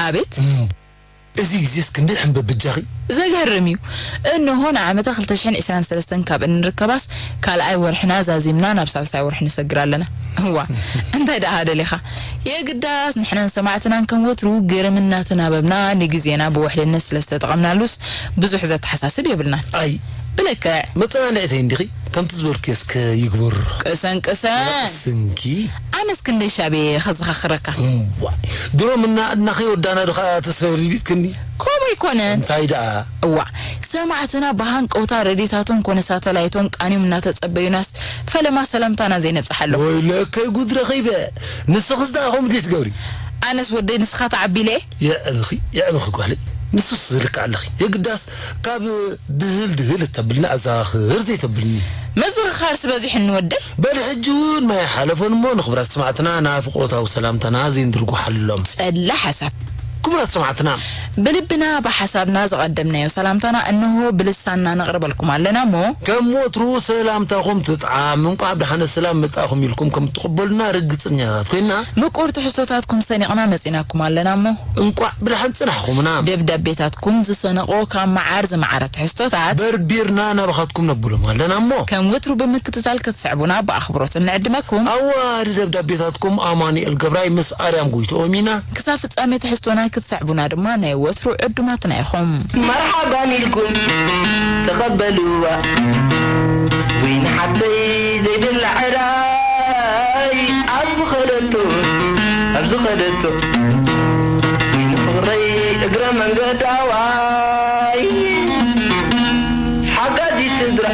ኣቤት። እም፣ እዚ ግዜስ ክንደይ ሕንበብ ብጃኺ? ዘገርም እዩ። እንሆ ንዓመተ ክልተ ሽሕን ዕስራን ሰለስተን ካብ እንርከባስ ካልኣይ ወርሕና ዛዚምና ናብ ሳልሳይ ወርሒ ንሰግር ኣለና። እዋ፣ እንታይ ደኣ ደሊኻ? የግዳስ ንሕናን ሰማዕትናን ከም ወትሩ ግርም እናተናበብና ንግዜና ብውሕልነት ስለ ዝተጠቐምናሉስ ብዙሕ ዘተሓሳስብ የብልናን። ኣይ፣ ብልክዕ። መጸናንዒተይ እንዲኺ፣ ከምቲ ዝበልክዮ እስከ ይግበር። ቅሰን፣ ቅሰን። ስንኪ። ኣነስ ክንደይ ሻብ እየ ከዘኻኽረካ። እምቧ። ድሮ ምናእድናኺ ወዳና ዶ ኸኣ ተስፋ ርቢትክኒ? ከምኡ ኣይኮነን። እንታይ ደኣ? እዋ፣ ሰማዕትና ብሃንቀውታ ረድዮታቶም ኮነ ሳተላይቶም ቃንዮም እናተጸበዩናስ ፈለማ ሰላምታና ዘይነብጽሓሎም። ወይለከይ ጉድ ረኺበ። ንስኽስ ደኣ ከምኡ ድዩ ትገብሪ? ኣነስ ወደይ ንስኻ ትዓቢ ኢለ እየ። የዕብኺ፣ የዕብኺ ጓለይ። ንሱስ ዝልክዕ ኣለኺ። የግዳስ ካብ ድህል ድህል እተብልና ኣዘኻኽር ዘይተብልኒ። ምዝኽኻርስ በዚሑኒ ወደይ። በል ሕጂ እውን ማይ ሓለፎን እሞ ንኽብራት ሰማዕትና ናፍቖታዊ ሰላምታና ዘይንድርጉሓሎም። ጸላ ሓሳብ። ክቡራት ሰማዕትና። ብልብና ብሓሳብና ዝቐደምናዮ ሰላምታና እንሆ ብልሳንና ነቕርበልኩም ኣለና እሞ። ከም ወትሩ ሰላምታኹም ትጥዓም። እንቋዕ ብደሓነ ሰላም መጻኹም ኢልኩም ከም ትቕበሉና ርግጽኛታት ኮይና። ምቁር ትሕዝቶታትኩም ሰኒቕና መጺናኩም ኣለና እሞ። እንቋዕ ብደሓን ጽናሕኹምና። ደብዳቤታትኩም ዝሰነቖ ካብ መዓር ዝመዓረ ትሕዝቶታት። በርቢርና ናባኻትኩም ነብሎም ኣለና እሞ። ከም ወትሩ ብምክትታል ክትስዕቡና ብኣኽብሮት እንዕድመኩም። ኣዋዲ ደብዳቤታትኩም ኣማኑኤል ገብራይ ምስ ኣርያም ጎይትኦም ኢና። ክሳብ ፍጻሜ ትሕዝቶና ክትስዕቡና ድማ ናይ ወትሩ ዕዱማትና ኢኹም። መርሓባን ኢልኩም ተቐበልዋ። ወይን ሓብተይ ዘይብላ ዕዳይ ኣብ ዝኸደቶ፣ ኣብ ዝኸደቶ። ወይን ፍቕረይ እግረ መንገዳዋይ ሓጋዚ ስድራ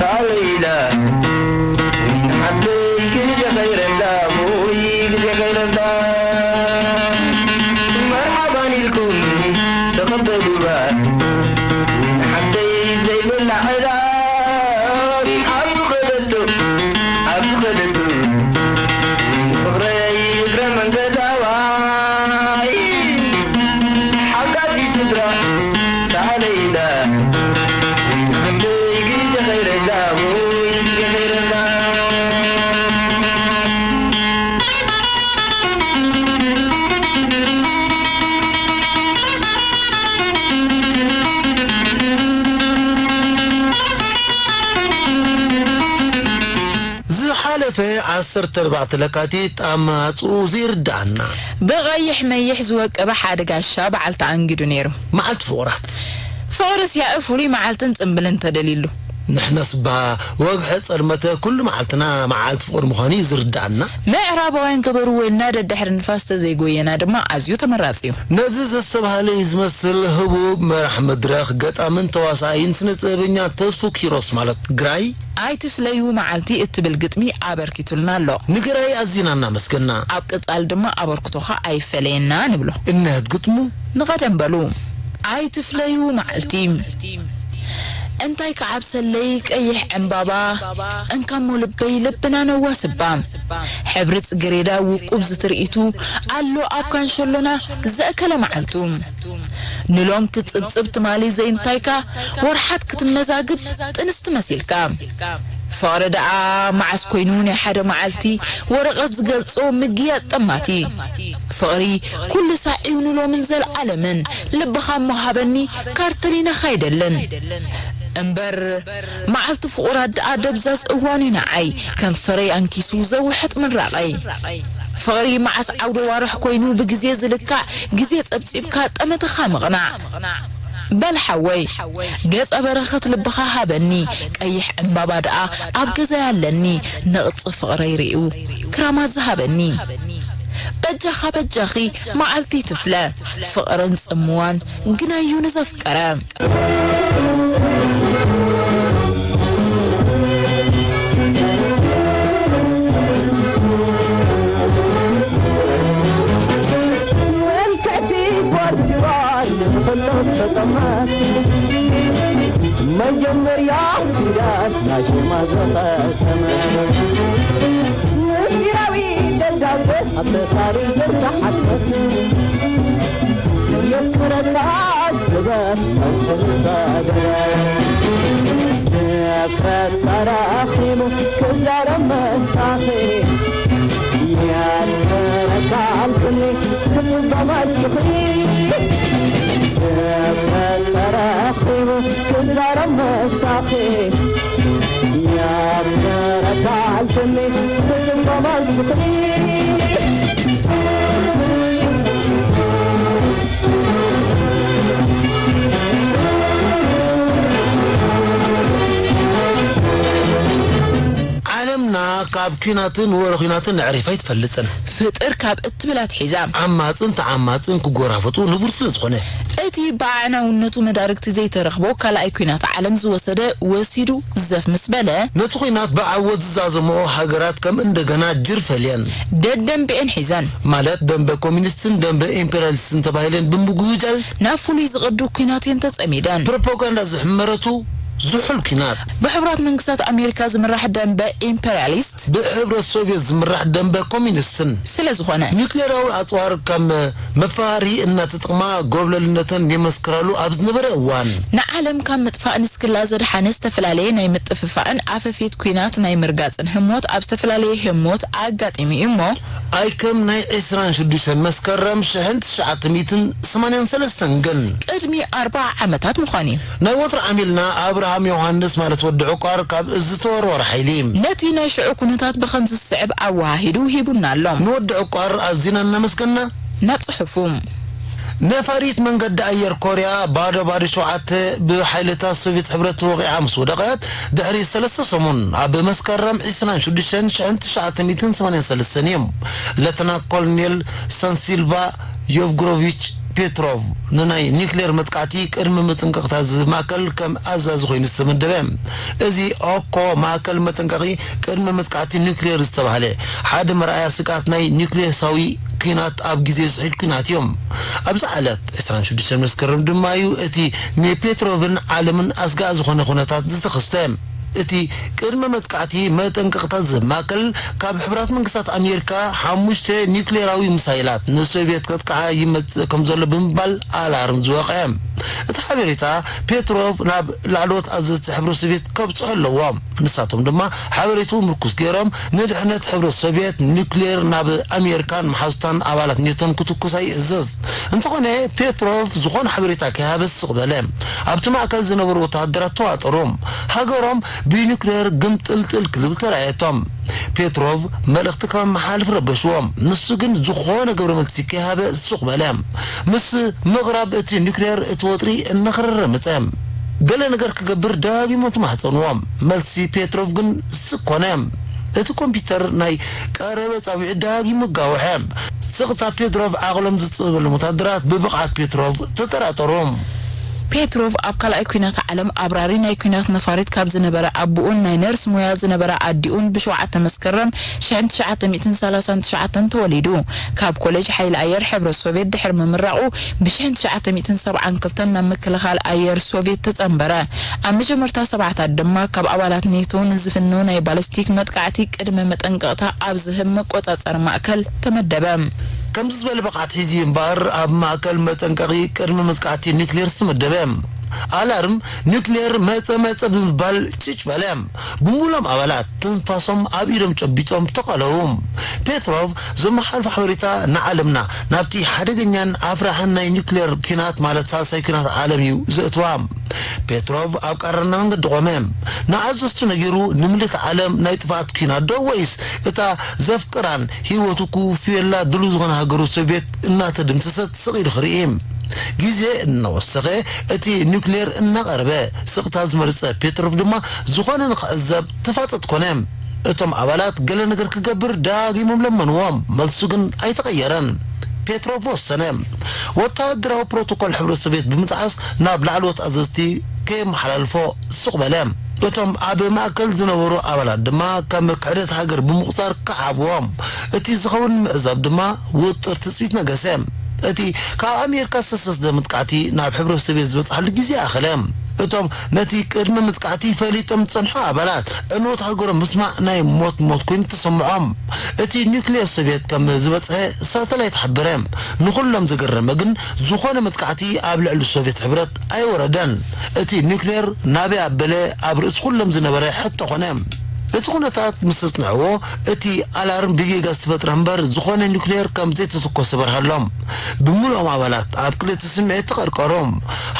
ታለይላ። ወይን ሓብተይ ግዜ ኸይረዳ፣ ወይ ግዜ ኸይረዳ። መርሓባን ኢልኩም ተቐበልዋ። ወይን ሓብተይ ዘይብላ ዕዳ ኣብ ዝኸደቶ፣ ኣብ ዝኸደቶ። ወይን ፍቕረይ እግረ መንገዳዋይ ሓጋዚ ስድራ ታለይላ። ዝሓለፈ ዓሰርተ ኣርባዕተ ለካቲት ኣብ ማዕጽኡ ዘይርድኣና። ብቐይሕ መይሕ ዝወቀበ ሓደ ጋሻ በዓል ተኣንጊዱ ነይሩ። መዓልቲ ፍቑራት። ፍቕርስ ያኢ ፍሉይ መዓልትን ጽምብልን ተደልዩሉ። ንሕናስ እባ ወግሐ ጸልመተ ኩሉ መዓልትና መዓልቲ ፍቕሪ ምዃኑ እዩ ዝርድኣና። ምዕራባውያን ገበርዎ ኢልና ደድሕሪ ንፋስ ተዘይጎየና ድማ ኣዝዩ ተመራጺ እዩ። ነዚ ዘስተብሃለ እዩ ዝመስል ህቡብ መራሕ መድረኽ፣ ገጣምን ተዋሳኣይን ስነ ጥበበኛ ተስፉ ኪሮስ ማለት ግራይ። ኣይትፍለዩ መዓልቲ እትብል ግጥሚ ኣበርኪቱልና ኣሎ። ንግራይ ኣዚና እናመስገና። ኣብ ቀጻሊ ድማ ኣበርክቶኻ ኣይፈለየና ንብሎ። እንሀት ግጥሙ። ንቐደም በሉ። ኣይትፍለዩ መዓልቲ። እንታይ ክዓብሰለይ ቀይሕ ዕምባባ፣ እንካሞ ልበይ ልብና ነዋስባ። ሕብሪ ጽጌሬዳ ውቁብ ዝትርኢቱ፣ ኣሎ ኣብ ካንሸሎና ዘእከለ መዓልቱ። ንሎም ክትጽብጽብ ትማሊ ዘይንታይካ፣ ወርሓት ክትመዛግብ ጥንስቲ መሲልካ። ፍቕሪ ደኣ መዓስ ኮይኑ ናይ ሓደ መዓልቲ ወረቐት ዝገልጾ ምግያጽ ጠማቲ። ፍቕሪ ኩሉ ሳዕ እዩ ንሎምን ዘለዓለምን። ልብኻ እሞ ሃበኒ፣ ካርተሊናኻ ኣይደልን። እምበር መዓልቲ ፍቑራት ደኣ ደብዛዝ እዋን እዩ ንዓይ፣ ከም ፍረይ ኣንኪሱ ዘውሕጥ ምራቐይ። ፍቕሪ መዓስ ዓውደ ዋርሕ ኮይኑ ብግዜ ዝልካዕ፣ ግዜ ጸብጺብካ ጠመትኻ ምቕናዕ። በል ሓወይ፣ ገጸ በረኸት ልብኻ ሃበኒ፣ ቀይሕ ዕምባባ ደኣ ኣብ ገዛይ ኣለኒ፣ ነቕጺ ፍቕረይ ርእዩ ክራማት ዝሃበኒ። በጃኻ በጃኺ መዓልቲ ትፍለ፣ ፍቕርን ጽምዋን ግናዩ ንዘፍቀረ። ምልክዕቲ ጓል ጅባር ንኹሎም ተጠማት መጀመርያ ውዳት ናይ ሽማ ዘቐሰመ ምስጢራዊ ደብዳቤ ኣብ ፈጣሪ ዝተሓትመት የፍቅረካ ዝበል መልሲ ዝሰደደ ድፍረት ተረኺቡ ክዛረብ መሳኺ የፍቅረካ ኣልኩኒ ክፉ በመልስኺ ተረኺቡ ክዛረብ ምሳኺ ያተረዳልትኒ ፍጹም በመልስኺ። ዓለምና ካብ ኲናትን ወረ ኲናትን ኣዕሪፋ ኣይትፈልጥን። ፍጥር ካብ እትብል ኣትሒዛ። ዓማጽን ተዓማጽን ክጎራፈጡ ንቡር ስለ ዝኾነ። እቲ ብኣዕናውነቱ መዳርግቲ ዘይተረኽቦ ካልኣይ ኲናት ዓለም ዝወሰደ ወሲዱ ዘፍ ምስ በለ። ነቲ ኲናት ብዓወት ዝዛዘምኦ ሃገራት ከም እንደገና ጅር ፈልየን። ደደንቢኤን ሒዘን። ማለት ደንበ ኮሚኒስትን ደንበ ኢምፔሪያሊስትን ተባሂለን ብምጉጃል። ናብ ፍሉይ ዝቕዱ ኲናት እየን ተጸሚደን። ፕሮፓጋንዳ ዝሕመረቱ ዝሑል ኲናት። ብሕቡራት መንግስታት ኣሜሪካ ዝምራሕ ደንበ ኢምፔሪያሊስት። ብሕብረት ሶቪየት ዝምራሕ ደንበ ኮሚኒስትን። ስለ ዝኾነ። ኒውክሌራዊ ኣጽዋር ከም መፈራርሂ እናተጠቕማ ጎብለልነተን የመስክራሉ ኣብ ዝነበረ እዋን። ንዓለም ካብ ምጥፋእ ንስክላ ዘድሓነ ዝተፈላለየ ናይ ምጥፍፋእን ኣፈፌት ኲናት ናይ ምርጋጽን ህሞት ኣብ ዝተፈላለየ ህሞት ኣጋጢሙ እዩ እሞ። ኣይከም ናይ ዕስራን ሽዱሽተን መስከረም ሽሕን ትሽዓተ ሚእትን ሰማንያን ሰለስተን ግን። ቅድሚ ኣርብዓ ዓመታት ምዃኑ እዩ። ናይ ወትሩ ዓሚልና ኣብርሃም ዮሃንስ ማለት ወዲ ዕቋር ካብ እዚ ዝተወርወረ ሓይሊ። ነቲ ናይ ሽዑ ኩነታት ብኸምዚ ዝስዕብ ኣወሃሂዱ ሂቡና ኣሎ። ንወዲ ዕቋር ኣዚና እናመስገና። ናብ ጽሑፉ። ነፋሪት መንገዲ ኣየር ኮርያ ባዶ ባዶ ሸውዓተ ብሓይልታት ሶቪየት ሕብረት ተወቒዓ ምስ ወደቐት ድሕሪ ሰለስተ ሰሙን ኣብ መስከረም ዕስራን ሽዱሽተን ሽሕን ትሽዓተ ሚእትን ሰማንያን ሰለስተን እዮም። ሌተና ኮሎኔል ሳንሲልቫ ዮቭግሮቪች ፔትሮቭ ንናይ ኒውክሌር መጥቃዕቲ ቅድሚ ምጥንቀቕታ ዝማእከል ከም ኣዛዚ ኮይኑ ዝተመደበ። እዚ ኦኮ ማእከል መጠንቀቒ ቅድሚ መጥቃዕቲ ኒውክሌር ዝተባህለ ሓደ መርኣያ ስግኣት ናይ ኒውክሌሳዊ ኲናት ኣብ ግዜ ዝሑል ኲናት እዮም። ኣብዚ ዕለት ዕስራን ሽዱሽተን መስከረም ድማ እዩ እቲ ንፔትሮቭን ዓለምን ኣስጋኢ ዝኾነ ኩነታት ዝተኸስተ። እቲ ቅድመ መጥቃዕቲ መጠንቀቕታ ዘማእከል ካብ ሕቡራት መንግስታት ኣሜሪካ ሓሙሽተ ኒውክሌራዊ ሚሳይላት ንሶቪየት ከጥቅዓ ይመጽእ ከም ዘሎ ብምባል ኣላርም ዝወቕዐ። እቲ ሓበሬታ ፔትሮቭ ናብ ላዕለዎት ኣዘዝቲ ሕብረት ሶቪየት ከብጽሑ ኣለዎ። ንሳቶም ድማ ሓበሬትኡ ምርኩስ ገይሮም ንድሕነት ሕብረት ሶቪየት ኒውክሌር ናብ ኣሜሪካን መሓዙታን ኣባላት ኔቶን ክትኩሳ ይእዘዝ። እንተኾነ ፔትሮቭ ዝኾነ ሓበሬታ ከይሃበ ስቕ በለ። ኣብቲ ማእከል ዝነበሩ ወተሃደራት ተዋጠሩ። ሃገሮም ብኒውክሌር ግምጥልጥል ክልብል ተራእየቶም። ፔትሮቭ መልእኽቲ ከመሓላልፍ ረበሽዎ። ንሱ ግን ዝኾነ ግብረ መልሲ ከይሃበ ስቕ በለ። ምስ ምቕራብ እቲ ኒውክሌር እቲ ወጥሪ እናኸረረ መጸ። ገለ ነገር ክገብር ደጋጊሞም ተማሕጸንዎ። መልሲ ፔትሮቭ ግን ስቕ ኮነ። እቲ ኮምፒውተር ናይ ቀረበ ጻውዒት ደጋጊሙ ኣጋውሐ። ስቕታ ፔትሮቭ ዓቕሎም ዝጽበበሎም ወተሃደራት ብብቕዓት ፔትሮቭ ተጠራጠሩ። ፔትሮቭ ኣብ ካልኣይ ኲናት ዓለም ኣብራሪ ናይ ኲናት ነፋሪት ካብ ዝነበረ ኣቦኡን ናይ ነርስ ሞያ ዝነበራ ኣዲኡን ብሸውዓተ መስከረም ሽሕን ትሽዓተ ሚእትን ሰላሳን ትሽዓተን ተወሊዱ። ካብ ኮሌጅ ሓይሊ ኣየር ሕብረት ሶቪየት ድሕሪ ምምራቑ ብሽሕን ትሽዓተ ሚእትን ሰብዓን ክልተን ናብ ምክልኻል ኣየር ሶቪየት ተጸንበረ። ኣብ መጀመርታ ሰብዓታት ድማ ካብ ኣባላት ኔቶ ንዝፍኖ ናይ ባሊስቲክ መጥቃዕቲ ቅድመ መጠንቀቕታ ኣብ ዝህብ መቆጻጸሪ ማእከል ተመደበ። ከምዚ ዝበለ ብቕዓት ሒዙ እምበኣር ኣብ ማእከል መጠንቀቒ ቅድመ መጥቃዕቲ ኒውክሌር ዝተመደበ። ኣላርም ኒውክሌር መጸ መጸ ብምባል ጭጭ በለ። ብምሉኦም ኣባላት ትንፋሶም ኣብ ኢዶም ጨቢጦም ተቐለዉ። ፔትሮቭ ዘመሓላልፎ ሓበሬታ ንዓለምና ናብቲ ሓደገኛን ኣፍራሕን ናይ ኒውክሌር ኲናት ማለት ሳልሳይ ኲናት ዓለም እዩ ዘእትዋ። ፔትሮቭ ኣብ ቀረና መንገዲ ቆመ። ንኣዘዝቱ ነጊሩ ንምልእቲ ዓለም ናይ ጥፍኣት ኲናት ዶ ወይስ እታ ዘፍቅራን ህይወቱ ክውፍየላ ድሉው ዝኾነ ሃገሩ ሶቪየት እናተደምሰሰት ስቕ ኢሉ ክርኢ። ግዜ እናወሰኸ እቲ ኒውክሌር እናቐረበ ስቕታ ዝመርጸ ፔትሮቭ ድማ ዝኾነ ንኽዕዘብ ተፋጠጥ ኮነ። እቶም ኣባላት ገለ ነገር ክገብር ደጋጊሞም ለመንዎ። መልሱ ግን ኣይተቐየረን። ፔትሮቭ ወሰነ። ወተሃደራዊ ፕሮቶኮል ሕብረት ሶቪየት ብምጥዓስ ናብ ላዕለዎት ኣዘዝቲ ከየመሓላልፎ ስቕ በለ። እቶም ኣብ ማእከል ዝነበሩ ኣባላት ድማ ከም ክሕደት ሃገር ብምቑጻር ክዓብዎም። እቲ ዝኸውን ምዕዛብ ድማ ውጥር ትጽቢት ነገሰ። እቲ ካብ ኣሜሪካ ዝተሰስደ መጥቃዕቲ ናብ ሕብረት ሶቪየት ዝበጽሓሉ ግዜ ኣኸለ። እቶም ነቲ ቅድመ መጥቃዕቲ ፈሊጦም ዝጸንሑ ኣባላት ዕንወት ሃገሮም ምስማዕ ናይ ሞት ሞት ኮይኑ ተሰምዖም። እቲ ኒውክሌር ሶቪየት ከም ዝበጽሐ ሳተላይት ሓበረ። ንኹሎም ዘገረመ ግን ዝኾነ መጥቃዕቲ ኣብ ልዕሊ ሶቪየት ሕብረት ኣይወረደን። እቲ ኒውክሌር ናበይ ኣበለ ኣብ ርእሲ ኩሎም ዝነበረ ሕቶ ኮነ። እቲ ኩነታት ምስ ኣጽንዕዎ፣ እቲ ኣላርም ብጌጋ ዝተፈጥረ እምበር፣ ዝኾነ ኒውክሌር ከም ዘይተተኮሰ በርሃሎም። ብምሉኦም ኣባላት ኣብ ክልተ ስምዒት ተቐርቀሮም።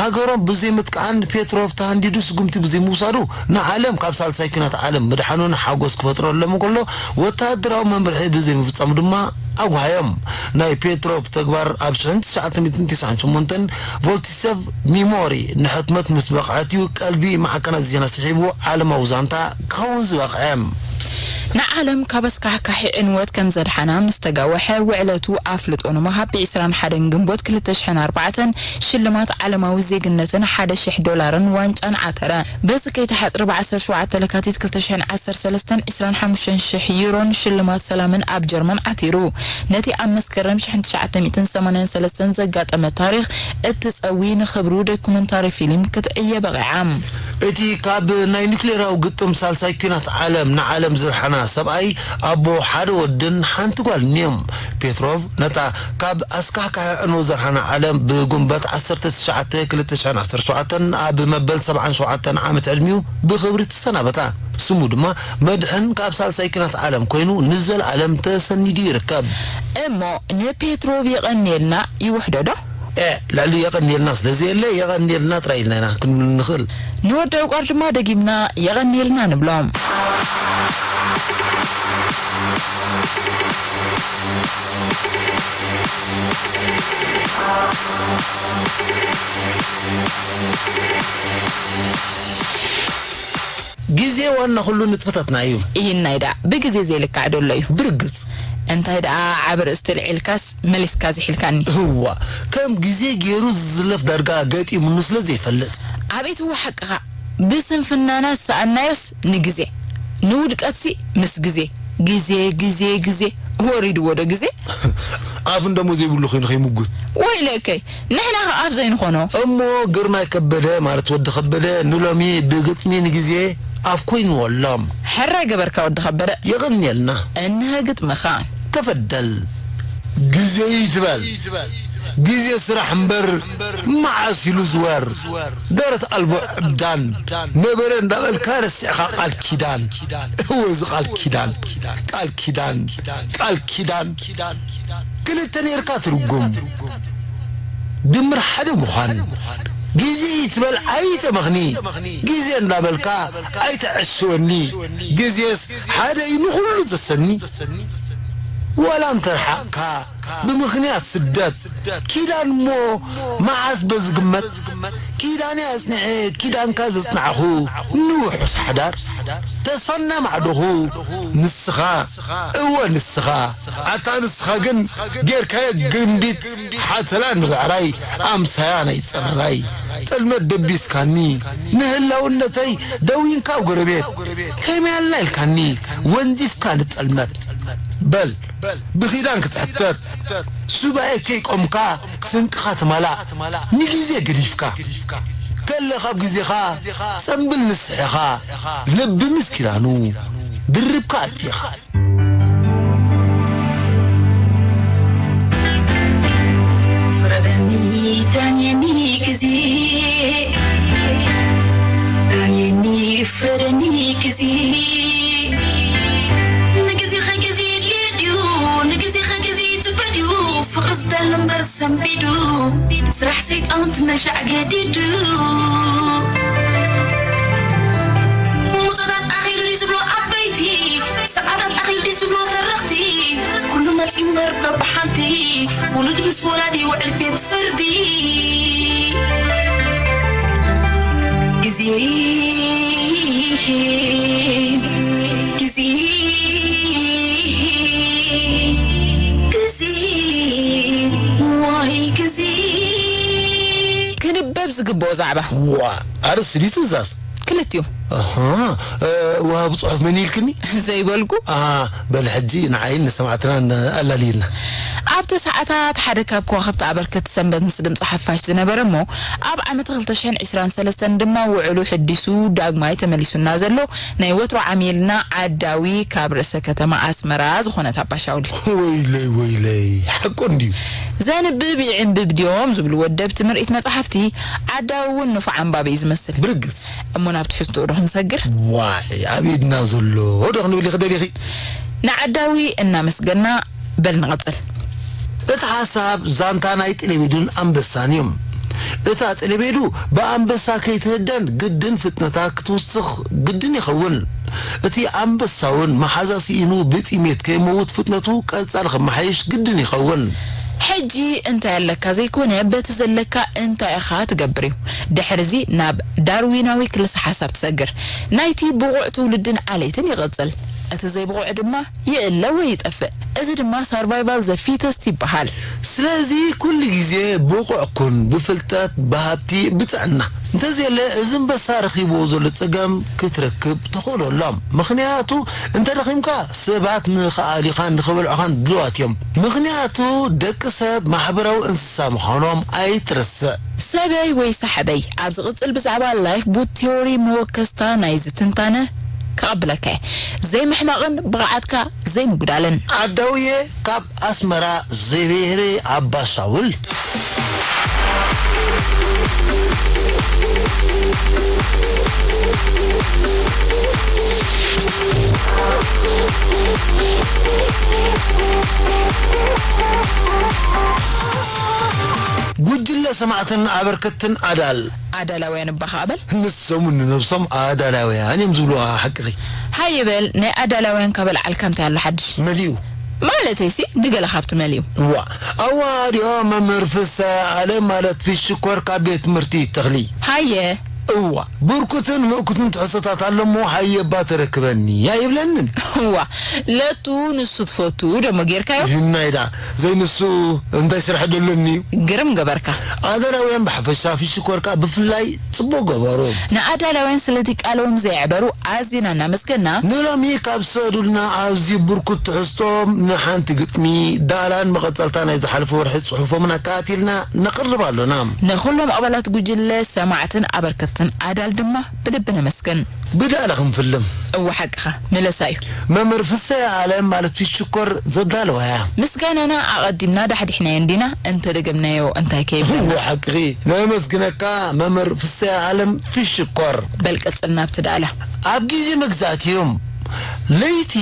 ሃገሮም ብዘይምጥቃዕን ፔትሮቭ ተሃንዲዱ ስጉምቲ ብዘይምውሳዱ ንዓለም ካብ ሳልሳይ ኲናት ዓለም ምድሓኑን ሓጎስ ክፈጥረሎም እንከሎ፣ ወተሃደራዊ መምርሒ ብዘይምፍጻሙ ድማ ኣጓሃዮም። ናይ ፔትሮቭ ተግባር ኣብ ሽሕን ትሽዓተ ሚእትን ተስዓን ሸሞንተን ቮልቲሰቭ ሚሞሪ ንሕትመት ምስ በቕዐት እዩ ቀልቢ ማዕከናት ዜና ስሒቡ ዓለማዊ ዛንታ ክኸውን ዝበቕዐ። ንዓለም ካብ ኣስካሕካሒ ዕንወት ከም ዘድሓና ምስ ተጋወሐ፣ ውዕለቱ ኣፍልጦ ንምሃብ ብ ዕስራን ሓደን ግንቦት ክልተ ሽሕን ኣርባዕተን ሽልማት ዓለማዊ ዜግነትን ሓደ ሽሕ ዶላርን ዋንጫን ዓተረ። በዚ ከይተሓጽረ ብ ዓሰርተ ሸውዓተ ለካቲት ክልተ ሽሕን ዓሰርተ ሰለስተን ዕስራን ሓሙሽተን ሽሕ ዩሮን ሽልማት ሰላምን ኣብ ጀርመን ዓቲሩ። ነቲ ኣብ መስከረም ሽሕን ትሽዓተ ሚእትን ሰማንያን ሰለስተን ዘጋጠመ ታሪኽ እትጸዊ ንኽብሩ ዶኩመንታሪ ፊልም ክትዕየ በቒዓ። እቲ ካብ ናይ ኑክሌራዊ ግጥም ሳልሳይ ኲናት ዓለም ንዓለም ዘድሓና ሰብኣይ ኣቦ ሓደ ወድን ሓንቲ ጓልን እዮም። ፔትሮቭ ነታ ካብ ኣስካሕካሒ ዕንወት ዘድሓና ዓለም ብጉንበት ዓሰርተ ትሽዓተ ክልተ ሽሕን ዓሰርተ ሸውዓተን ኣብ መበል ሰብዓን ሸውዓተን ዓመት ዕድሚኡ ብኽብሪ ተሰናበታ። ስሙ ድማ መድሕን ካብ ሳልሳይ ኲናት ዓለም ኮይኑ ንዘለኣለም ተሰኒዱ ይርከብ። እሞ ንፔትሮቭ የቐንየልና ይውሕዶ ዶ? ኤ፣ ልዕሊ የቐንየልና ስለ ዘየለ የቐንየልና ጥራይ ኢልና ኢና ክንብል ንኽእል። ንወዲ ዕቋር ድማ ደጊምና የቐንየልና ንብሎም። ግዜ ዋና ኩሉ ንጥፈታትና እዩ። ኢሂናይ ደኣ ብግዜ ዘይልካዕ ዶ ኣሎ እዩ? ብርግጽ። እንታይ ደኣ ዓቢ ርእስቲ ልዒልካስ መሊስካ ዝሒልካኒ። እዋ፣ ከም ግዜ ገይሩ ዝዝለፍ ዳርጋ ገጢሙኒ ስለ ዘይፈልጥ። ኣቤት እወ ሓቅኻ። ብስንፍናና ዝሰኣንናዮስ ንግዜ፣ ንውድቀትሲ ምስ ግዜ። ግዜ፣ ግዜ፣ ግዜ። ወሪድዎ ዶ ግዜ? ኣፍ እንደሞ ዘይብሉ ኮይኑ ከይምጉት። ወይለከይ፣ ንሕና ኸ ኣፍ ዘይንኾኖ? እሞ ግርማይ ከበደ ማለት ወዲ ከበደ ንሎሚ ብግጥሚ ንግዜ ኣፍ ኮይንዎ ኣሎ። ሕራይ ገበርካ ወዲ ከበደ። የቐንየልና። እንሀ ግጥምኻ። ተፈደል። ግዜ ይትበል። ግዜ ስራሕ እምበር መዓስ ኢሉ ዝወር። ደረት ኣልቦ ዕብዳን ነበረ እንዳበልካ ረሲዕኻ ቃል ኪዳን። እወ እዚ ቃል ኪዳን። ቃል ኪዳን። ቃል ኪዳን። ክልተ ኔርካ ትርጉም። ድምር ሓደ ምዃን። ግዜ ይትበል ኣይጠመኽኒ። ግዜ እንዳበልካ ኣይተዐስወኒ። ግዜስ ሓደ እዩ ንኹሉ ዘሰኒ። ዋላ እንተርሓቕካ ብምኽንያት ስደት ኪዳን እሞ መዓስ በዝግመት? ኪዳን'የ ኣጽኒዐ ኪዳንካ ዘጽናዕኹ ንውሑስ ሓዳር። ተስፋና ማዕዶኹ ንስኻ፣ እወ ንስኻ። ኣታ ንስኻ ግን ጌርካዮ ግርምቢጥ ሓተላ ንብዕራይ ኣምሳያ ናይ ጸራራይ። ጥልመት ደቢስካኒ ንህላውነተይ ደዊንካ ኣብ ጎረቤት። ከመይ ኣላ ኢልካኒ ወንዚፍካ ንጸልመት። በል ብኺዳን ክትሕተት ሱባኤ ከይቆምካ ስንቅኻ ትማላእ ንግዜ ገዲፍካ። ከለኻ ኣብ ግዜኻ ጸምብል ንስሕ ኢኻ ልቢ ምስ ኪዳኑ ድርብካ ኣቲኻ። ፍረደኒ ዳንየኒ ግዜ፣ ዳንየኒ ፍረደኒ ግዜ። ንግዜኸ ግዜ የድልዮ ድዩ? ንግዜኸ ግዜ ይጽበ ድዩ? ፍቕሪ ዝደሊ እምበር ሰንቢዱ፣ ስራሕ ሰይጣን ትነሻዕ ገዲዱ። ሙጸታት ኣኺሉ ድዩ ዝብሎ ዓበይቲ፣ ሰዓታት ኣኺሉ ድዩ ዝብሎ ተረኽቲ፣ ኩሉ መጺኡ እምበር በብሓንቲ፣ ውሉድ ምስ ወላዲ ይውዕል ቤት ፍርዲ። ግዜ፣ ግዜ፣ ግዜ፣ ዋይ ግዜ። ክንበብ ዝግብኦ ዛዕባ። ዋ፣ ኣርእስቲ ድዩ ትእዛዝ? ክልቲኡ። ኣሃ፣ እ፣ ወሃቢ ጽሑፍ መን ኢልክኒ? ዘይበልኩ። ኣ፣ በል ሕጂ ንዓይን ንሰማዕትናን ኣላልይልና። ኣብቲ ሰዓታት ሓደ ካብ ከዋኽብቲ ኣበርከቲ ሰንበት ምስ ድምፂ ሓፋሽ ዝነበረ እሞ፣ ኣብ ዓመት ክልተ ሽሕን ዕስራን ሰለስተን ድማ ውዕሉ ሕዲሱ ዳግማይ ተመሊሱና ዘሎ ናይ ወትሮ ዓሚልና ዓዳዊ ካብ ርእሰ ከተማ ኣስመራ ዝኾነት ኣባሻውል። ወይለይ፣ ወይለይ፣ ሓቁ እንድዩ። ዘንብብ ይዕንብብ ድዮም ዝብሉ ወደብቲ ምርኢት መጻሕፍቲ፣ ዓዳዊ እውን ንፉዕ ኣንባቢ እዩ ዝመስል። ብርግጽ። እሞ ናብ ትሕዝትኡ ዶ ክንሰግር? ዋይ፣ ኣብ ኢድና ዘሎ ዶ ክንብል ኢኺ ደሊኺ? ንዓዳዊ እናመስገና፣ በል ንቐጽል። እቲ ሓሳብ ዛንታ ናይ ጥሌቤዱን ኣንበሳን እዩ። እታ ጥሌቤዱ ብኣንበሳ ከይትህደን ግድን ፍጥነታ ክትውስኽ ግድን ይኸውን። እቲ ኣንበሳ እውን መሓዛ ስኢኑ ብጥሜት ከይመውት ፍጥነቱ ቀጻሊ ክመሓየሽ ግድን ይኸውን። ሕጂ እንታይ ኣለካ ዘይኮነ፣ በቲ ዘለካ እንታይ ኢኻ ትገብር እዩ። ድሕርዚ ናብ ዳርዊናዊ ክልሰ ሓሳብ ትሰግር። ናይቲ ብቑዕ ትውልድን ዓሌትን ይቕጽል። እቲ ዘይብቑዕ ድማ ይእለ ወይ ይጠፍእ። እዚ ድማ survival the fittest ይበሃል። ስለዚ ኩሉ ግዜ ብቑዕ ኩን፣ ብፍልጠት፣ ብሃብቲ፣ ብጥዕና። እንተዘየለ እዚ ኣንበሳ ረኺብዎ ዘሎ ጸገም ክትረክብ ተኽእሎ ኣሎ። ምኽንያቱ እንተደኺምካ ሰባት ንኽኣልዩኻን ንኽበልዑኻን ድልዋት እዮም። ምኽንያቱ ደቂ ሰብ ማሕበራዊ እንስሳ ምዃኖም ኣይትረስዕ። ሰበይ ወይ ሰሓበይ፣ ኣብ ዝቕጽል ብዛዕባ ላይፍ ቡት ቲዮሪ መወከስታ ናይዚ ትንታነ ከቐብለካ እየ። ዘይምሕማቕን ብቕዓትካ ዘይምጉዳልን። ዓዳውየ ካብ ኣስመራ ዘይብሄረ ኣባ ሻውል። ጉጅለ ሰማዕትን ኣበርከትን ኣዳል ኣዳላውያን እባ ከኣ በል። ንሶም ንነብሶም ኣዳላውያን እዮም ዝብሉ። ሓቅኺ። ሃየ በል፣ ናይ ኣዳላውያን ካብ ኣልዓልካ እንታይ ኣሎ ሓድሽ? መሊኡ። ማለተይሲ፣ ድገለ ካብቲ መሊኡ። እዋ፣ ኣዋርዮ መምህር ፍስሃ ኣለም ማለት ፊሽ ሽኮር ካብ ቤት ትምህርቲ ተኽሊ። ሃየ። እዋ፣ ብርኩትን ምእኩትን ትሕዝቶታት ኣሎ እሞ ሃየ እባ ተረክበኒ ኣይብለንን። እዋ፣ ለቱ ንሱ ትፈቱ ደሞ ጌርካዮ? ይህናይ ደኣ፣ ዘይንሱ እንታይ ስራሕ ደሎኒ እዩ? ግርም ገበርካ። ኣዳላውያን ብሓፈሻ፣ ፊሽ ሽኮር ከኣ ብፍላይ ጽቡቕ ገበሩ። ንኣዳላውያን ስለቲ ቃሎም ዘየዕበሩ ኣዚና እናመስገና። ንሎሚ ካብ ዝሰዱልና ኣዝዩ ብርኩት ትሕዝቶ ንሓንቲ ግጥሚ ዳእላን መቐጸልታ ናይ ዝሓለፈ ወርሒ ጽሑፎምን ኣከታቲልና ነቕርብ ኣሎና። ንኹሎም ኣባላት ጉጅለ ሰማዕትን ኣበርከትን ኣዳል ድማ ብልቢ ነመስግን። ብዳእላ ክንፍልም። እወ ሓቅኻ፣ መለሳ እዩ። መምህር ፍሰያ ኣለም ማለት ፊሽ ሽኮር ዘዳለዋ እያ። ምስጋናና ኣቐዲምና ዳሕዲሕናዮ እንዲና፣ እንተደገምናዮ እንታይ ከይብለና። እወ ሓቅኺ። ነመስግነካ መምህር ፍሰያ ኣለም ፊሽ ሽኮር። በል ቀጽል ናብቲ ዳእላ። ኣብ ግዜ መግዛእቲ እዮም። ለይቲ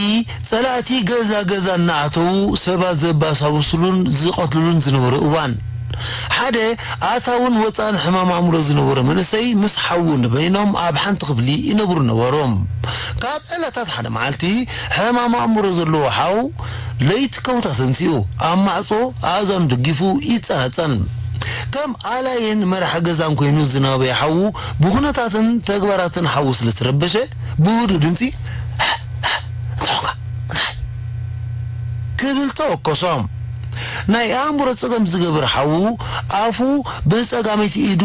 ጸላእቲ ገዛ ገዛ እናኣተዉ ሰባት ዘባሳብሱሉን ዝቐትሉሉን ዝነበሩ እዋን። ሓደ ኣታውን ወጻእን ሕማም ኣእምሮ ዝነበሮ መንእሰይ ምስ ሓዉ ንበይኖም ኣብ ሓንቲ ክፍሊ ይነብሩ ነበሩ። ካብ ዕለታት ሓደ መዓልቲ ሕማም ኣእምሮ ዘለዎ ሓው ለይቲ ከውታ ተንሲኡ ኣብ ማዕጾ ኣእዛኑ ደጊፉ ይጸናጸን። ከም ኣላይን መራሕ ገዛን ኮይኑ ዝነበየ ሓዉ ብኹነታትን ተግባራትን ሓዉ ስለ ተረበሸ ብህዱእ ድምጺ፣ "እንታይ ኾንካ? እንታይ?" ክብል ተወከሶ። ናይ ኣእምሮ ጸገም ዝገብር ሓዉ ኣፉ ብጸጋመይቲ ኢዱ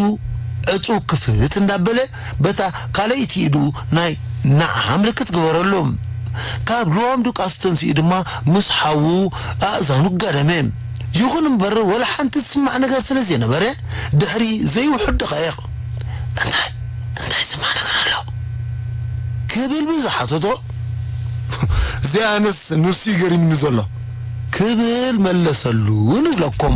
ዕጹው ክፍት እንዳበለ በታ ካልኣይቲ ኢዱ ናይ ንዓ ምልክት ግበረሉ። ካብ ልዋም ድቃስ ተንሲኡ ድማ ምስ ሓዉ ኣእዛኑ ጋደመ። ይኹን እምበር ወላ ሓንቲ ዝስማዕ ነገር ስለ ዘይነበረ ድሕሪ ዘይውሑድ ደቓይቕ፣ "እንታይ፣ እንታይ ዝስማዕ ነገር ኣሎ?" ክብል ብዝሓተቶ፣ "እዚኣንስ ንሱ እዩ ገሪምኒ ዘሎ" ክብል መለሰሉ ንብለኩም።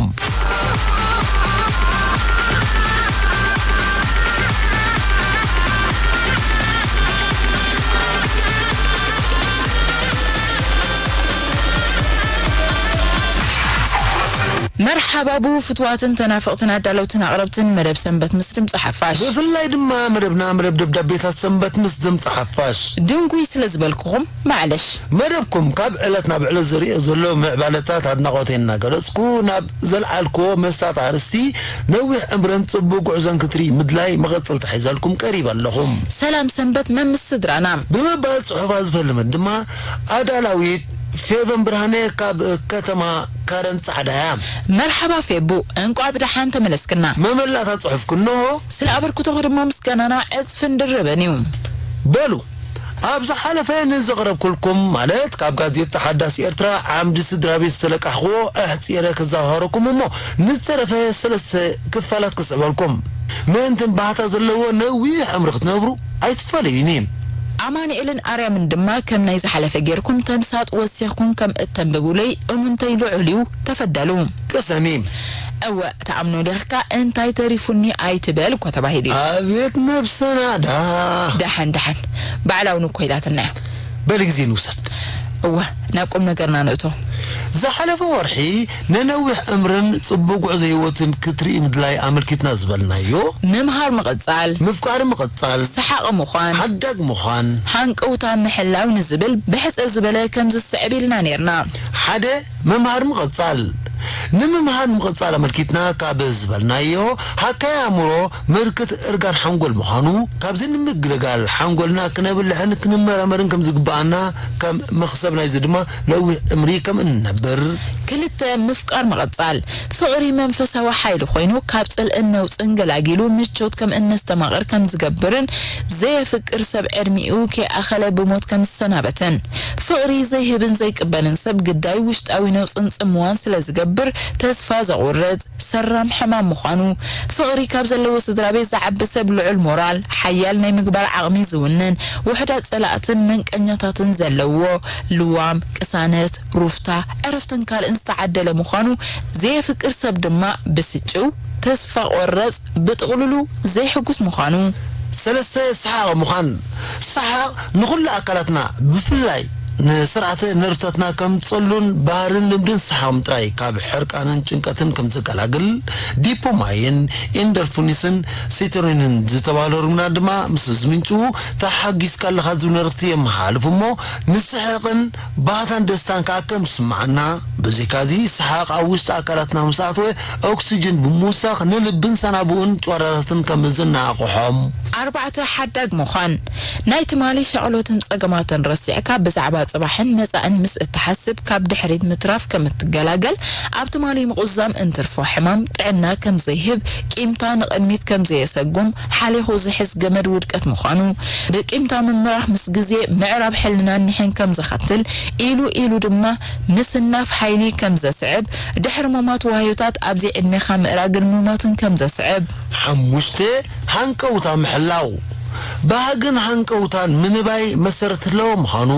መርሓባቡ ፍትዋትን ተናፈቕትን ኣዳለውትን ኣቕረብትን መደብ ሰንበት ምስ ድምፂ ሓፋሽ። ብፍላይ ድማ መደብና መደብ ደብዳቤታት ሰንበት ምስ ድምፂ ሓፋሽ። ድንጉይ ስለ ዝበልኩኹም ማዕለሽ። መደብኩም ካብ ዕለት ናብ ዕለት ዘርእዮ ዘሎ ምዕባለታት ኣድናቖተይ እናገለጽኩ ናብ ዘልዓልክዎ መሳጢ ኣርእስቲ ነዊሕ ዕምርን ጽቡቕ ጉዕዞን ክትርኢ ምድላይ መቐጸልታ ሒዘልኩም ቀሪበ ኣለኹ። ሰላም ሰንበት መምስ ስድራና። ብምባል ጽሑፋ ዝፈለመት ድማ ኣዳላዊት ፌቨን ብርሃነ ካብ ከተማ ካረን ጻዕዳ እያ። መርሓባ ፌቡ፣ እንቋዕ ብደሓን ተመለስክና። መመላእታ ጽሑፍኩ እንሆ። ስለ ኣበርክቶኹ ድማ ምስጋናና ዕጽፍን ድርብን እዩ። በሉ፣ ኣብ ዝሓለፈ ንዘቕረብኩልኩም፣ ማለት ካብ ጋዜጣ ሓዳስ ኤርትራ ዓምዲ ስድራ ቤት ዝተለቃሕኩዎ ኣሕጺረ ክዘኻኸረኩም እሞ፣ ንዝተረፈ ሰለስተ ክፋላት ክስዕበልኩም። ምእንትን ባህታ ዘለዎ ነዊሕ ዕምሪ ክትነብሩ ኣይትፈለዩኒ። ኣማኑኤልን ኣርያምን ድማ ከም ናይ ዝሓለፈ ጌርኩም ተምሳጥ ወሲኽኩም ከም እተንብቡለይ እሙንተይ ልዑል እዩ። ተፈደሉ። ቅሰኒ። እወ፣ ተኣምኖ ዲኽካ እንታይ ተሪፉኒ ኣይትበል እኮ ተባሂሉ እዩ። ኣቤት ነብሰና ዳ። ደሓን፣ ደሓን። ባዕላውን እኮ ኢላትና እያ። በሊ ግዜ ንውሰድ። እወ፣ ናብ ቁም ነገርና ንእቶ። ዝሓለፈ ወርሒ ንነዊሕ ዕምርን ጽቡቕ ጉዕዞ ህይወትን ክትርኢ ምድላይ ኣመልኪትና ዝበልናዮ፣ ምምሃር ምቕጻል፣ ምፍቃር ምቕጻል፣ ሰሓቕ ምዃን፣ ሓዳግ ምዃን፣ ሃንቀውታ ምሕላው ንዝብል ብሕጽር ዝበለ ከም ዝስዕብ ኢልና ነይርና። ሓደ፣ ምምሃር ምቕጻል። ንምምሃር ምቕጻል ኣመልኪትና ካብ ዝበልናዮ፣ ሃካይ ኣእምሮ ምልክት እርጋን ሓንጎል ምዃኑ፣ ካብዚ ንምግልጋል ሓንጎልና ክነብልሕን ክንመራመርን ከም ዝግብኣና፣ ከም መኽሰብ ናይዚ ድማ ነዊሕ ዕምሪ ከም እንነብር። ክልተ፣ ምፍቃር ምቕጻል። ፍቕሪ መንፈሳዊ ሓይሊ ኮይኑ፣ ካብ ጽልእን ነውጽን ገላጊሉ ምቾት ከም እነስተማቕር ከም ዝገብርን፣ ዘየፍቅር ሰብ ዕድሚኡ ከይኣኸለ ብሞት ከም ዝሰናበትን። ፍቕሪ ዘይህብን ዘይቅበልን ሰብ ግዳይ ውሽጣዊ ነውጽን ጽምዋን ስለ ዝገብር ተስፋ ዘቑርጽ ሰራም ሕማም ምዃኑ። ፍቕሪ ካብ ዘለዎ ስድራ ቤት ዝዓቢ ሰብ ልዑል ሞራል፣ ሓያል ናይ ምግባር ዓቕሚ ዝውንን፣ ውሑዳት ጸላእትን መንቀኛታትን ዘለዎ፣ ልዋም፣ ቅሳነት፣ ሩፍታ፣ ዕረፍትን ካልእን ዝተዓደለ ምዃኑ። ዘየፍቅር ሰብ ድማ ብስጭው፣ ተስፋ ቆረጽ፣ ብጥቕልሉ ዘይሕጉስ ምዃኑ። ሰለስተ፣ ሰሓቕ ምዃን። ሰሓቕ ንኹሉ ኣካላትና፣ ብፍላይ ንስርዓተ ነርቭታትና ከም ጸሉን ባህርን ልምድን ሰሓቕ ምጥራይ ካብ ሕርቃንን ጭንቀትን ከም ዘገላግል፣ ዲፖማይን፣ ኢንደርፊንስን ሴሮቶኒንን ዝተባህሉ ሆርሞናት ድማ ምስ ዝምንጭዉ፣ ተሓጒስካ ኣለኻ ዝብል መልእኽቲ የመሓላልፍ እሞ፣ ንስሕቕን ባህታን ደስታን ከኣ ከም ዝስምዓና። ብዘይካዚ፣ ሰሓቕ ኣብ ውሽጢ ኣካላትና ምስ ኣተወ፣ ኦክስጅን ብምውሳኽ ንልብን ሳናቡእን ጨጓራታትን ከም ዝነቓቕሖም። ኣርባዕተ፣ ሓዳግ ምዃን። ናይ ትማሊ ሻቕሎትን ጸገማትን ረሲዕካ፣ ብዛዕባ ጽባሕን መጻእን ምስ እትሓስብ፣ ካብ ድሕሪት ምትራፍ ከም እትገላገል፣ ኣብ ትማሊ ምቑዛም እንትርፎ ሕማም ጥዕና ከም ዘይህብ፣ ቂምታ ንቕድሚት ከም ዘየሰጉም፣ ሓሊኹ ዝሕዝ ገመድ ውድቀት ምዃኑ፣ ብቂምታ ምምራሕ ምስ ግዜ ምዕራብ ሕልናን ኒሕን ከም ዘኸትል፣ ኢሉ ኢሉ ድማ ምስናፍ ሓይሊ ከም ዘስዕብ፣ ድሕሪ ምሟት ዋህዮታት ኣብዚ ዕድሜኻ ምእራግን ምሟትን ከም ዘስዕብ። ሓሙሽተ፣ ሃንቀውታ ምሕላው። ባህግን ሃንቀውታን ምንባይ መሰረት ህላወ ምዃኑ፣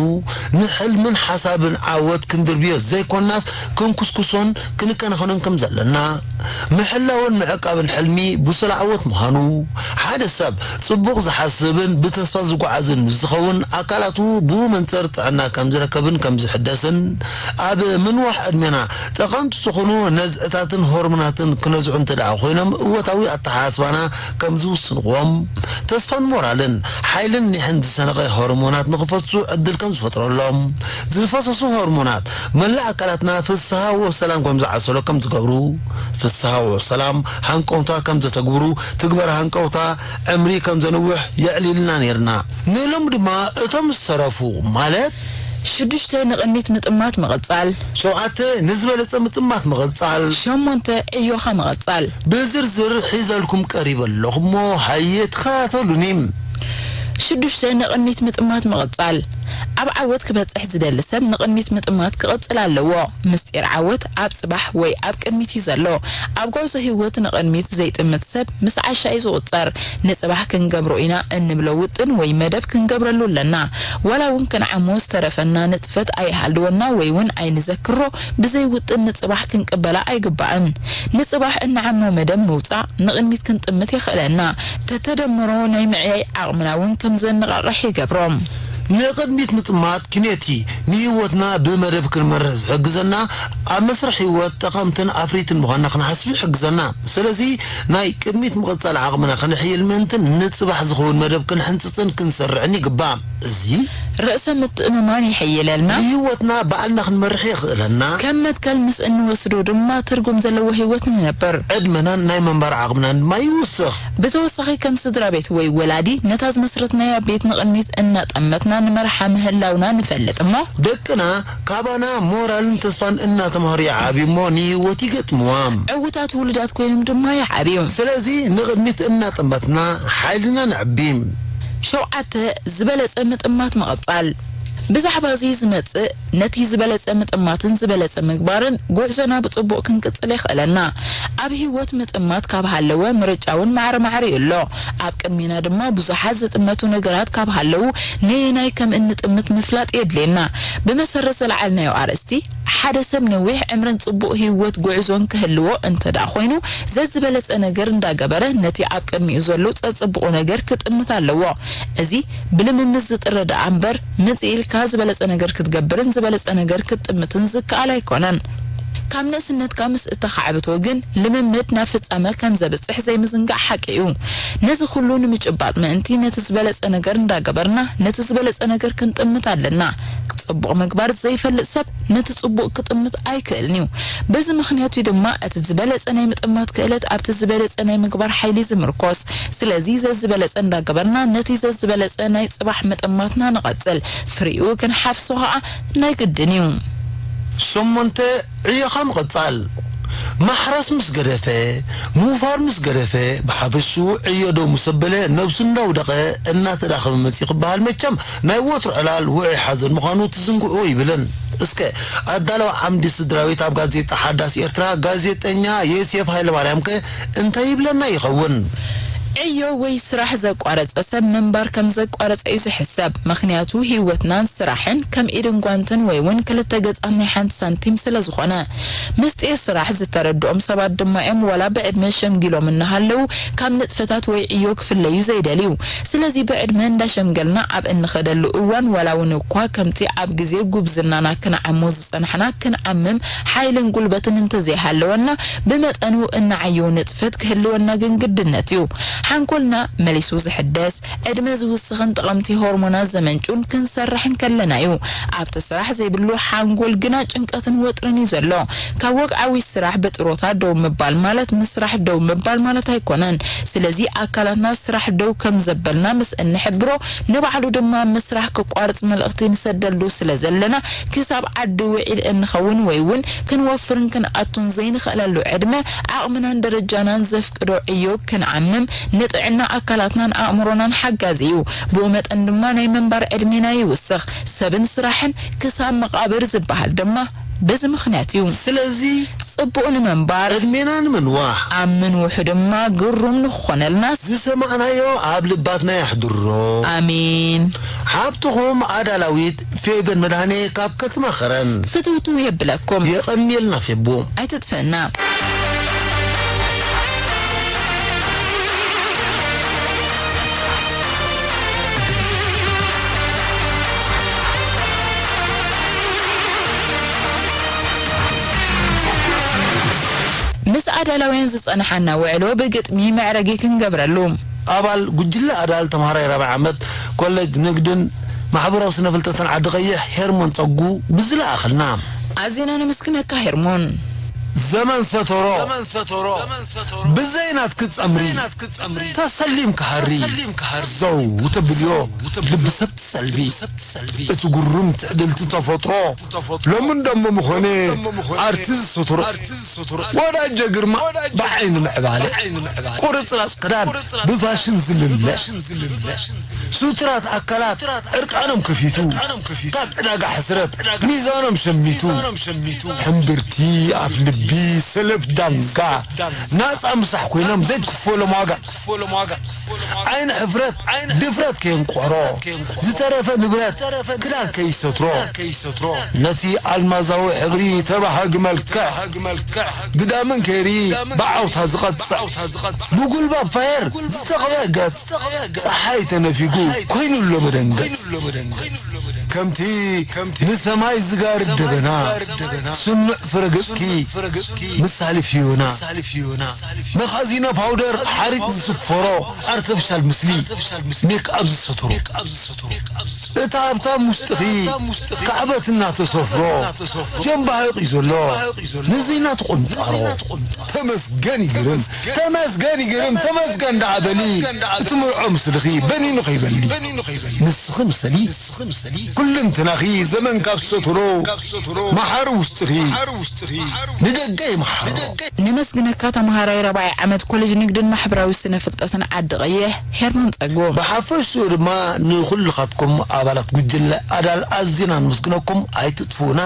ንሕልምን ሓሳብን ዓወት ክንድርብዮ ዘይኮንናስ ክንኩስኩሶን ክንከናኸኖን ከም ዘለና፣ ምሕላውን ምዕቃብን ሕልሚ ብሱል ዓወት ምዃኑ፣ ሓደ ሰብ ጽቡቕ ዝሓስብን ብተስፋ ዝጓዓዝን ምስ ዝኸውን፣ ኣካላቱ ብኡ መንጽር ጥዕና ከም ዝረከብን ከም ዝሕደስን፣ ኣብ ምንዋሕ ዕድሜና ጠቐምቲ ዝኾኑ ነዝዕታትን ሆርሞናትን ክነዝዑ እንተ ደኣ ኮይኖም፣ እወታዊ ኣተሓሳስባና ከም ዝውስንዎም፣ ተስፋን ሞራልን፣ ሓይልን ኒሕን ዝሰነቐ ሆርሞናት ንኽፈሱ ዕድል ከም ዝፈጥረሎም፣ ዝፈሰሱ ሆርሞናት መላእ ኣካላትና ፍስሃ ወሰላም ከም ዝዓሰሎ ከም ዝገብሩ፣ ፍስሃ ወሰላም ሃንቀውታ ከም ዘተግብሩ፣ ትግበረ ሃንቀውታ ዕምሪ ከም ዘንውሕ የዕሊልና ነይርና። ንሎም ድማ እቶም ዝተረፉ፣ ማለት ሽዱሽተ፣ ንቕድሚት ምጥማት ምቕጻል። ሸውዓተ፣ ንዝበለጸ ምጥማት ምቕጻል። ሸሞንተ፣ ዕዮኻ ምቕጻል። ብዝርዝር ሒዘልኩም ቀሪበ ኣለኹ እሞ ሃየ ተኸታተሉኒ። ሽዱሽተ፣ ንቕድሚት ምጥማት ምቕጻል። ኣብ ዓወት ክበጽሕ ዝደሊ ሰብ ንቕድሚት ምጥማት ክቕጽል ኣለዎ። ምስጢር ዓወት ኣብ ጽባሕ ወይ ኣብ ቅድሚት እዩ ዘሎ። ኣብ ጉዕዞ ህይወት ንቕድሚት ዘይጥምት ሰብ ምስ ዓሻ እዩ ዝቑጸር። ንጽባሕ ክንገብሮ ኢና እንብሎ ውጥን ወይ መደብ ክንገብረሉ ኣለና። ዋላ እውን ክንዓሞ ዝተረፈና ንጥፈት ኣይሃልወና ወይ እውን ኣይንዘክሮ፣ ብዘይ ውጥን ንጽባሕ ክንቅበላ ኣይግባእን። ንጽባሕ እንዓሞ መደብ ምውጻእ ንቕድሚት ክንጥምት የኽእለና። ተተደምሮ ናይ ምዕያይ ዓቕምና እውን ከም ዘነቓቕሕ ይገብሮ። ንቕድሚት ምጥማት ኪኔቲ ንህይወትና ብመደብ ክንመርሕ ዝሕግዘና፣ ኣብ መስርሕ ህይወት ጠቐምትን ኣፍሪትን ምዃንና ክንሓስብ ይሕግዘና። ስለዚ ናይ ቅድሚት ምቕጻል ዓቕምና ከነሕይል ምእንትን ንጽባሕ ዝኸውን መደብ ክንሕንጽጽን ክንሰርዕን ይግባእ። እዚ ርእሰ ምትእምማን የሐይለልና። ንህይወትና ባዕልና ክንመርሕ የኽእለና። ከም መትከል ምስ እንወስዶ ድማ ትርጉም ዘለዎ ህይወት ንነብር። ዕድመናን ናይ ምንባር ዓቕምናን ድማ ይውስኽ። ብተወሳኺ ከም ስድራ ቤት ወይ ወላዲ ነታ ዝመስረትናያ ቤት ንቕድሚት እናጠመትና ንመርሓ ምህላውና ንፈልጥ እሞ፣ ደቅና ካባና ሞራልን ተስፋን እናተማህሩ ይዓብዩ እሞ ንህይወት ይገጥምዋ። ዕዉታት ውሉዳት ኮይኖም ድማ ይዓብዩ። ስለዚ ንቕድሚት እናጠመትና ሓይልና ነዕቢ። ሸውዓተ፣ ዝበለጸ ምጥማት ምቕጻል። ብዛዕባ እዚ ዝመጽእ፣ ነቲ ዝበለጸ ምጥማትን ዝበለጸ ምግባርን ጉዕዞና ብጽቡቕ ክንቅጽል የኽእለና። ኣብ ህይወት ምጥማት ካብ ሃለወ፣ ምርጫ እውን ማዕረ ማዕረ እዩ ኣሎ። ኣብ ቅድሜና ድማ ብዙሓት ዝጥመቱ ነገራት ካብ ሃለዉ፣ ነየናይ ከም እንጥምት ምፍላጥ የድልየና። ብመሰረት ዘልዓልናዮ ኣርእስቲ፣ ሓደ ሰብ ነዊሕ ዕምርን ጽቡቕ ህይወት ጉዕዞን ክህልዎ እንተ ደኣ ኮይኑ፣ ዘዝበለጸ ነገር እንዳገበረ፣ ነቲ ኣብ ቅድሚኡ ዘሎ ጸጽቡቑ ነገር ክጥምት ኣለዎ። እዚ ብልምምድ ዝጥረ ደኣ እምበር፣ ምጽእ ኢልካ ዝበለጸ ነገር ክትገብርን ዝበለጸ ነገር ክትጥምትን ዝከኣል ኣይኮነን። ካብ ንእስነትካ ምስ እተኻዕብቶ ግን፣ ልምምድ ናብ ፍጻመ ከም ዘብጽሕ ዘይምዝንጋዕ ሓቂ እዩ። ነዚ ኩሉ ንምጭባጥ ምእንቲ፣ ነቲ ዝበለጸ ነገር እንዳገበርና፣ ነቲ ዝበለጸ ነገር ክንጥምት ኣለና። ጽቡቕ ምግባር ዘይፈልጥ ሰብ ነቲ ጽቡቕ ክጥምት ኣይክእልን እዩ። በዚ ምኽንያት እዩ ድማ እቲ ዝበለጸ ናይ ምጥማት ክእለት ኣብቲ ዝበለጸ ናይ ምግባር ሓይሊ ዝምርኮስ። ስለዚ ዘዝበለጸ እንዳገበርና ነቲ ዘዝበለጸ ናይ ጽባሕ ምጥማትና ንቐጽል። ፍሪኡ ክንሓፍሶ ኸኣ ናይ ግድን እዩ። ሸሞንተ፣ ዕዮኻ ምቕጻል። ማሕራስ ምስ ገደፈ፣ ምውፋር ምስ ገደፈ፣ ብሓፈሽኡ ዕዮ ደው ምስ ኣበለ፣ ነብሱ እንዳውደቐ እናተዳኸመ መጺኡ ክበሃል መቸም ናይ ወትሩ ዕላል ውዑይ ሓዘን ምዃኑ ትዝንግዑ ይብልን። እስከ ኣዳለዊ ዓምዲ ስድራቤት ኣብ ጋዜጣ ሓዳስ ኤርትራ ጋዜጠኛ ዮሴፍ ሃይለማርያምከ እንታይ ይብለና ይኸውን? ዕዮ ወይ ስራሕ ዘቋረጸ ሰብ ምንባር ከም ዘቋረጸ እዩ ዝሕሰብ። ምኽንያቱ ህይወትናን ስራሕን ከም ኢድን ጓንትን ወይ እውን ክልተ ገጻት ናይ ሓንቲ ሳንቲም ስለ ዝኾነ። ምስጢር ስራሕ ዝተረድኦም ሰባት ድማ እዮም ዋላ ብዕድመ ሸምጊሎም እናሃለዉ ካብ ንጥፈታት ወይ ዕዮ ክፍለዩ ዘይደልዩ። ስለዚ ብዕድመ እንዳሸምገልና ኣብ እንኸደሉ እዋን ዋላ እውን እኳ ከምቲ ኣብ ግዜ ጉብዝናና ክንዓሞ ዝጸናሕና ክንዓምም ሓይልን ጉልበትን እንተዘይሃለወና ብመጠኑ እንዓዮ ንጥፈት ክህልወና ግን ግድነት እዩ። ሓንጎልና መሊሱ ዝሕደስ፣ ዕድመ ዝውስኽን ጠቐምቲ ሆርሞናት ዘመንጩን ክንሰርሕ እንከለና እዩ። ኣብቲ ስራሕ ዘይብሉ ሓንጎል ግና ጭንቀትን ወጥርን እዩ ዘሎ። ካብ ወግዓዊ ስራሕ ብጥሮታ ደው ምባል ማለት ምስራሕ ደው ምባል ማለት ኣይኮነን። ስለዚ ኣካላትና ስራሕ ደው ከም ዘበልና ምስ እንሕብሮ ንባዕሉ ድማ ምስራሕ ክቋርጽ መልእኽቲ ንሰደሉ ስለ ዘለና ክሳብ ዓዲ ውዒል እንኸውን ወይ እውን ክንወፍርን ክንኣቱን ዘይንኽእለሉ ዕድመ ዓቕምናን ደረጃናን ዘፍቅዶ ዕዮ ክንዓምም ንጥዕና ኣካላትናን ኣእምሮናን ሓጋዚ እዩ። ብኡ መጠን ድማ ናይ ምንባር ዕድሜና ይውስኽ። ሰብን ስራሕን ክሳብ መቓብር ዝበሃል ድማ በዚ ምኽንያት እዩ። ስለዚ ጽቡቕ ንምንባር፣ ዕድሜና ንምንዋሕ፣ ኣብ ምንውሑ ድማ ግሩም ንኽኾነልና ዝሰማዕናዮ ኣብ ልባትና የሕድሮ። ኣሜን። ሓብትኹም ኣዳላዊት ፌቨን መድሃኔ ካብ ከተማ ኸረን። ፍትውትው የብለኩም። የቐንየልና ፌቦ። ኣይትጥፍእና። ምስ ኣዳላውያን ዝጸንሓና ውዕሎ ብግጥሚ መዕረጊ ክንገብረሉ። ኣባል ጉጅለ ኣዳል ተምሃራይ ራብዓይ ዓመት ኮሌጅ ንግድን ማሕበራዊ ስነ ፍልጠትን ዓዲ ቀይሕ ሄርሞን ጸጉ ብዝለኣኸልና። ኣዚና ነመስግነካ ሄርሞን። ዘመን ሰተሮ ብዘይ ናትኪ ጸምሪ ተሰሊምኪ ሃሪ ዘው ተብልዮ ልቢ ሰብ ትሰልቢ እቲ ግሩም ትዕድልቲ ተፈጥሮ ሎሚ እንደሞ ምኾነ ኣርቲ ዝሰትሮ ወዳጀ ግርማ ብዓይኒ ምዕባለ ቁርጽራጽ ክዳን ብፋሽን ዝልለ ሱትራት ኣካላት ዕርቃኖም ከፊቱ ካብ ዕዳጋ ሕስረት ሚዛኖም ሸሚቱ ሕምብርቲ ኣፍ ልቢ ሰለፍ ዳንጋ ናጻ ምሳሕ ኮይኖም ዘይክፈሎም ዋጋ ዓይኒ ሕፍረት ድፍረት ከየንቆሮ ዝተረፈ ንብረት ክዳን ከይሰትሮ ነቲ ኣልማዛዊ ሕብሪ ተባሃጊ መልክዕ ግዳምን ከይርኢ ብዓውታ ዝቐጽዕ ብጉልባብ ፋየር ዝተቐብአ ገጽ ጸሓይ ተነፊጉ ኮይኑ ኣሎ መደንገጽ ከምቲ ንሰማይ ዝጋርድ ደበና ስኑዕ ፍረገጽኪ ምሳሌ ፊዮና መኻዚኖ ፓውደር ሓሪጥ ዝስፈሮ ኣርተፍሻል ምስሊ ሜክኣፕ ዝሰትሮ እቲ ሃብታም ውሽጥኺ ካዕበት እናተሰፍሮ ጀምባሂቑ እዩ ዘሎ ንዚ እናተቆንጣሮ ተመስገን ይግርም ተመስገን ይግርም ተመስገን ደኣ በሊ እቲ ምርዖ ምስልኺ በኒኑ ከይበሊ ንስኺ ምሰሊ ኩልንትናኺ ዘመን ካብ ሰትሮ መሓሪ ውሽጥኺ ብደገ ይምሓሩ። ነመስግነካ ተምሃራይ ራብዓይ ዓመት ኮሌጅ ንግድን ማሕበራዊ ስነ ፍልጠትን ዓዲ ቀይሕ ሄርሞን ጸጉ። ብሓፈሽኡ ድማ ንኹልኻትኩም ኣባላት ጉጅለ ኣዳል ኣዚና ነመስግነኩም። ኣይትጥፍኡና።